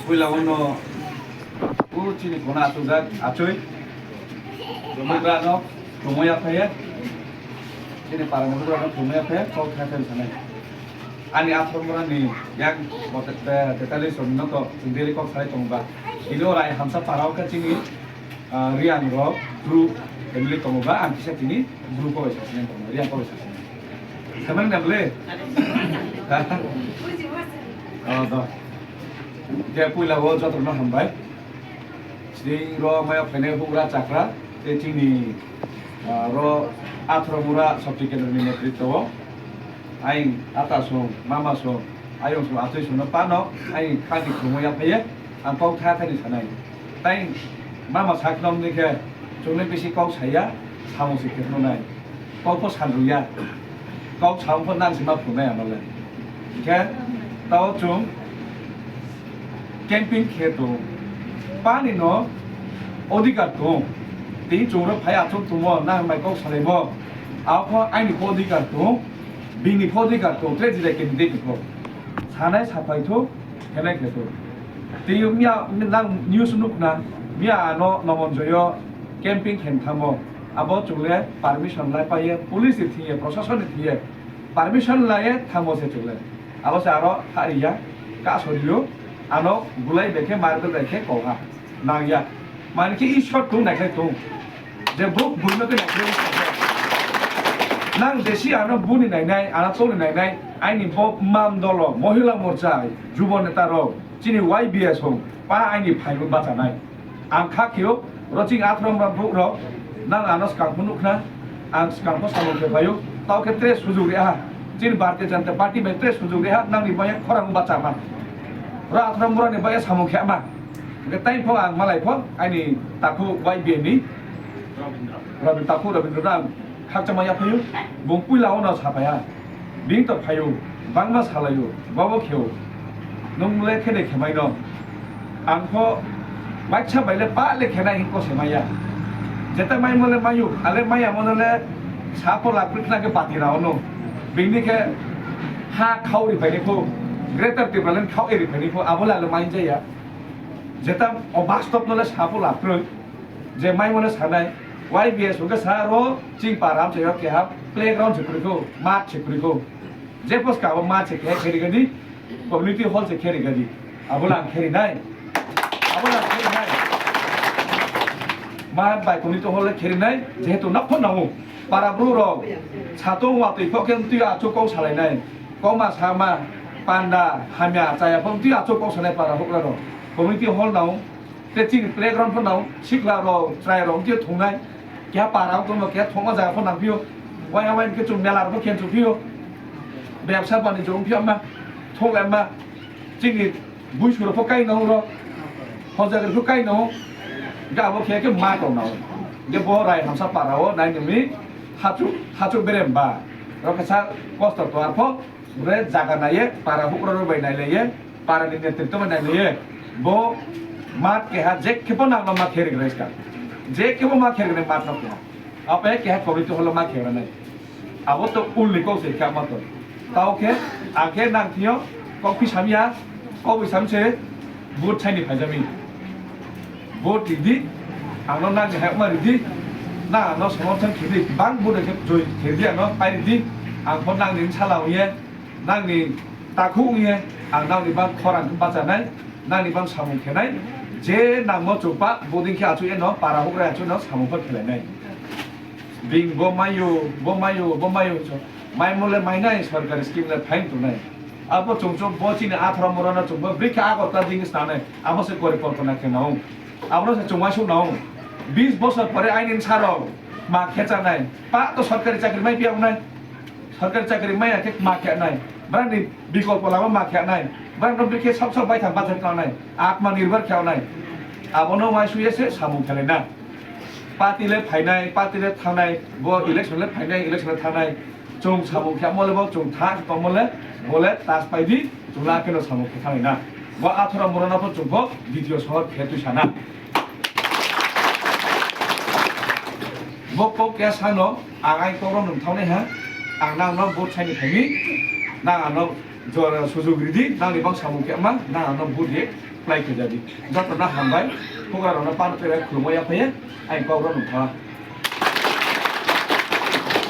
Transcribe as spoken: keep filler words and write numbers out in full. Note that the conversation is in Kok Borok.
Puila uno o chini khuna achukjak achoi. Bugrano khumui aphaiya. Chini parani bugrano khumui aphaiya. Kok thai thai sanai. Ani athor mura ni yang bote, te, tetalis rok no to chindiri kok sai tongba. Ini orai hamsa parao ka chini, ah, Riang rok, Bru family tongo ba, ang kisa tini Bru ko bai sasini tongo, Riang ko bai sasini. Samani nam le? Oh, do. Je puila o joto no hambai. Chini ro maya phainai bugra chakra, te chini, ah, ro athro mura sabji kendro ni netritwo o. Aing ata song, mama song, ayong song, achoi song no pano, aing khani khumui aphaiye, ang kok tha thani sanai. Tai mama saknom ni khe, chungni bisi kok saya, samung si khe nai. Kok pho sanruya. Kok samung pho nang si ma phunai amale. Khe, tao chung camping khe tong. Pani no odhikar tong. Tei chung ro phai achuk tongmo, nang bai kok salaimo. Apho aini pho odhikar tong. Bini pho odhikar tong. Tre jilai candidate ni pho. Sanai sapai tho. Khenai khe to. Tei miya nang news nukna, miya ano Nomonjoyo camping khen thamo. Abo chungle permission lai paye, police ni thiye, proshasoni thiye permission laye thamo se chungle. Abo se aro hariya, kasorio, ano gulai bekhe, marbel bekhe koha. Nangya. Mani khe Ishwar tung naikhlai tung. Je bo buino khe naikhe. Nang desi ano buni nainai, ano tongni nainai, aini bo mam dolo, Mohila Morcha, Jubo Neta rok, chini Y B S hong, pa aini phaino bachanai. Ang kha khio, roching athrom rok buk rok, nang ano skang phunuk khna, ang skang pho samung khe phaio, tao khe tre sujuk reha, chini Bharatiya Janata Party bai tre sujuk reha, nangni baya khorang bachama. Ro athrom rokni baya samung khe ma. Hingke tai pho ang malai pho, aini takhu Y B A ni Rabin takhu Rabindra no ang khakchangma yaphaio, bung puila ono saphaiha, bini to phaio, bangma salaio, bobo kheo, nung le khede khemaino, ang pho baiksa bai le pa le khenai hingko semaya, jeta maimo le maio, ale maya mono le sapo lakpri khna khe pati rao no, bini khe ha khao ri phaini pho, Greater Tipraland khao ri phaini pho, abo le ale mai jaya. Jeta o bastop no le sapo laproi, je mai mone sanai, Y B S hwnkhe sa ro ching para amchaio keha playground se kwrwikho, math se kwrwikho. Je pos ka abo math se keha kheri gadi, community hall se kheri gadi. Abo lang kheri nai. Abo lang kheri nai. Math bai community hall le kheri nai, jehetu nokho nango. Para bru rok satung watwi phok khe twi achuk kok salai nai. Kokma sama, panda, hamya, chaya phok twi achuk kok sanai para hukra rok. Community hall nao, tei chini playground pho nao, sikla rok, chwrai rok twi thungnai. Keha para wng tongma, keha thokma jaga pho nang phio. Wai ha wai khe chwng mela rok pho khe chwng phio. Bebsa bani chwng phio ma, thok ma, chini Bui suro pho kai no ro. Hojagri pho kai no. Ga bo khe khe ma to no. Ge bo rai hamsa para o nai nimi hachu hachu berem ba. Ro khe sa kosto to ar pho bre jaga nai ye para hukro ro bai nai le ye para ni netri to bai nai le ye. Bo mat khe ha je khe pho nang no ma khe ri gre ska. Je khe pho ma khe ri gre mat no khe ha. Ape khe ha kori to holo ma khe ra nai. Abo to ulni kok se kha ma to. Tao khe, ang khe nang thio, kok phi samya, kok bai sam se, vote saini phaijami. Vote ridi, ang no nang ni hai ma ridi, na ang no somorthon khidi, bang vote khe joi khidi ang no pai ridi, ang pho nang ni sala uye, nang ni takhu uye, ang nang ni bang khorang bachanai, nang ni bang samung khenai, je nang mo chupa, bodin khe achu eno, para hukrai achu no samung pho khelai nai. Bing bo mayo, bo mayo, bo mayo. Mai mole mainai sorkari scheme le phain tongnai. Abo chungchuk bo chini atharo moro no chungbo brikha ago ta ding sanai. Abo se kori kolpona khe nao. Abo se chungma su nao. Bis bosor pore aini saro ma khe chanai. Pa to sorkari chakri mai piya nai. Sorkari chakri mai khe ma khe nai. Brani bikolpo lama ma khe nai. Brani no brikhe sab sab bai thang bajak nai. Atma nirbhar khe nai. Abo no mai suye se samung khelai na. Party le phainai, party le thangnai, bo election le phainai, election le thangnai. Chwng samung khe amo le bo chwng tha tongmo le, bo le tas pai di, chwng le akheno samung khe thangnai na. Bo atharo moro no pho chwng pho D T O sohor khe twi sana. Bo kok khe sano, ang ai kok rok nwng thangnai ha, ang nang no vote saini phaini, nang ano Jora sujuk ridi, nangni bang samung khe ma, nang ano vote ri, play khe jadi. Joto na hambai, hugra rok no pan khe khulumui ya phai, ai kok rok nung kha.